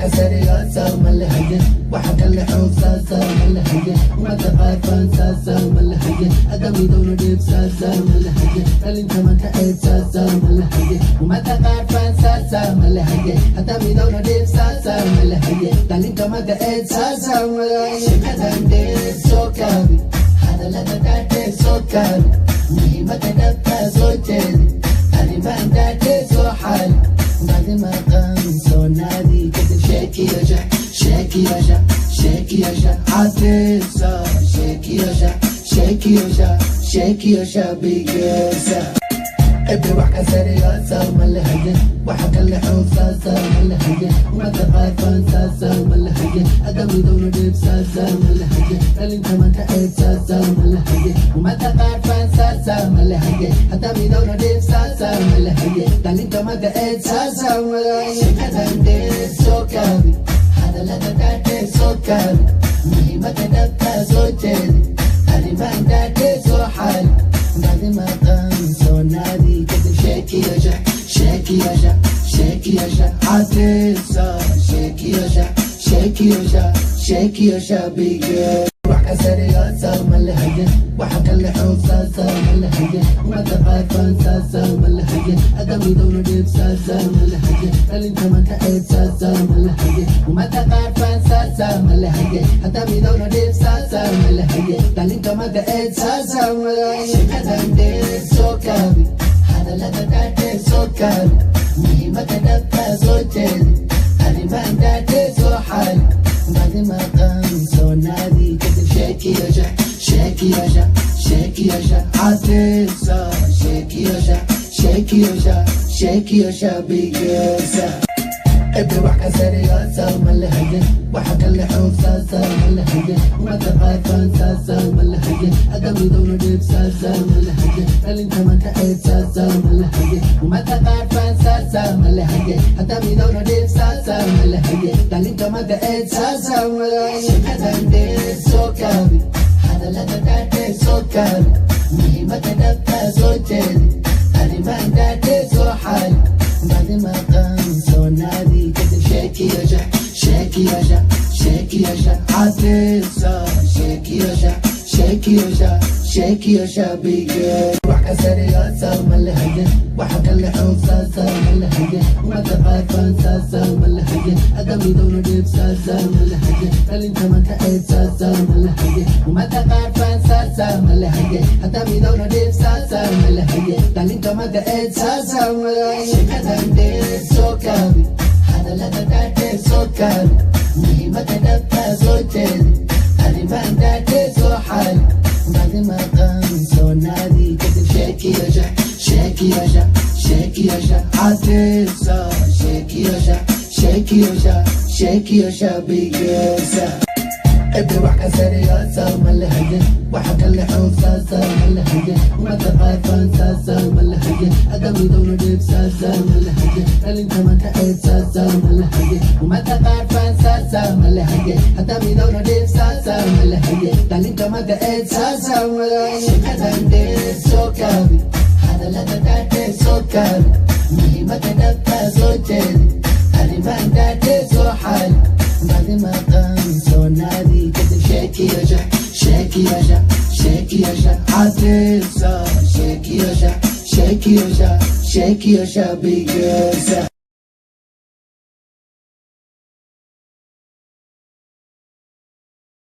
Ka male haye, waxa kale xoog saasa male haye, umada qaar faan saasa male haye, adamidowna dhiib saasa male haye, dhalinta maka eed saasa male haye, umada qaar faan saasa male haye, adamidowna dhiib saasa male haye, dhalinta maka eed saasa male haye. Shekadan dheer soo kaabi, hadalada dhaadheer soo kaabi, muhiimada dhabtaa soo jeedi, arrimahan dhaadheer soo xaali, badi maqan soo naadi, kadib sheekiyasha, sheekiyasha, sheekiyasha cadeysa, sheekiyasha, sheekiyasha, sheekiyasha bigesa. Ebe wax ka sariyasa male haye, waxa kale xoog saasa male haye, umada qaar faan saasa male haye, adamidowna dhiib saasa male haye, dhalinta maka eed saasa male haye, umada qaar faan saasa male haye, adamidowna dhiib saasa male haye, dhalinta maka eed saasa male haye. Shekadan dheer soo kaabi, hadalada dhaadheer soo kaabi, muhiimada dhabtaa soo jeedi, arrimahan dhaadheer soo xaali, badi maqan soo naadi, kadib sheekiyasha, sheekiyasha, sheekiyasha cadeysa, sheekiyasha, sheekiyasha, sheekiyasha bige. Wax ka sariyasa male haye, waxa kale xoog saasa male haye, umada qaar faan saasa male haye, adamidowna dhiib saasa male haye, dhalinta maka eed saasa male haye, umada qaar faan saasa male haye, adamidowna dhiib saasa male haye, dhalinta maka eed saasa male haye. Shekadan dheer soo kaabi, hadalada dhaadheer soo kaabi, muhiimada dhabtaa soo jeedi, arrimahan dhaadheer soo xaali, badi maqan soo naadi, kadib sheekiyasha, sheekiyasha, sheekiyasha cadeysa, sheekiyasha, sheekiyasha, sheekiyasha bigesa. Ebe wax ka sariyasa male haye, waxa kale xoog saasa male haye, umada qaar faan saasa male haye, adamidowna dhiib saasa male haye, dhalinta maka eed saasa male haye, umada qaar faan saasa male haye, adamidowna dhiib saasa male haye, dhalinta maka eed saasa male haye. Shekadan dheer soo kaabi, hadalada dhaadheer soo kaabi, muhiimada dhabtaa soo jeedi, arrimahan dhaadheer soo xaali, badi maqan soo naadi, kadib sheekiyasha, sheekiyasha, sheekiyasha cadeysa, sheekiyasha, sheekiyasha, sheekiyasha bige. Wax ka sariyasa male haye, waxa kale xoog saasa male haye, umada qaar faan saasa male haye, adamidowna dhiib saasa male haye, dhalinta maka eed saasa male haye, umada qaar faan saasa male haye, adamidowna dhiib saasa male haye, dhalinta maka eed saasa male haye. Shekadan dheer soo kaabi, hadalada dhaadheer soo kaabi, muhiimada dhabtaa soo jeedi, arrimahan dhaadheer soo xaali, badi maqan soo naadi, kadib sheekiyasha, sheekiyasha, sheekiyasha cadeysa, sheekiyasha, sheekiyasha, sheekiyasha bigesa. Ebe wax ka sariyasa male haye, waxa kale xoog saasa male haye, umada qaar faan saasa male haye, adamidowna dhiib saasa male haye, dhalinta maka eed saasa male haye, umada qaar faan saasa male haye, adamidowna dhiib saasa male haye, dhalinta maka eed saasa male haye. Shekadan dheer soo kaabi, hadalada dhaadheer soo kaabi, muhiimada dhabtaa soo jeedi, arrimahan dhaadheer soo xaali, badi maqan soo naadi, kadib sheekiyasha, sheekiyasha, sheekiyasha cadeysa, sheekiyasha, sheekiyasha, sheekiyasha bigesa.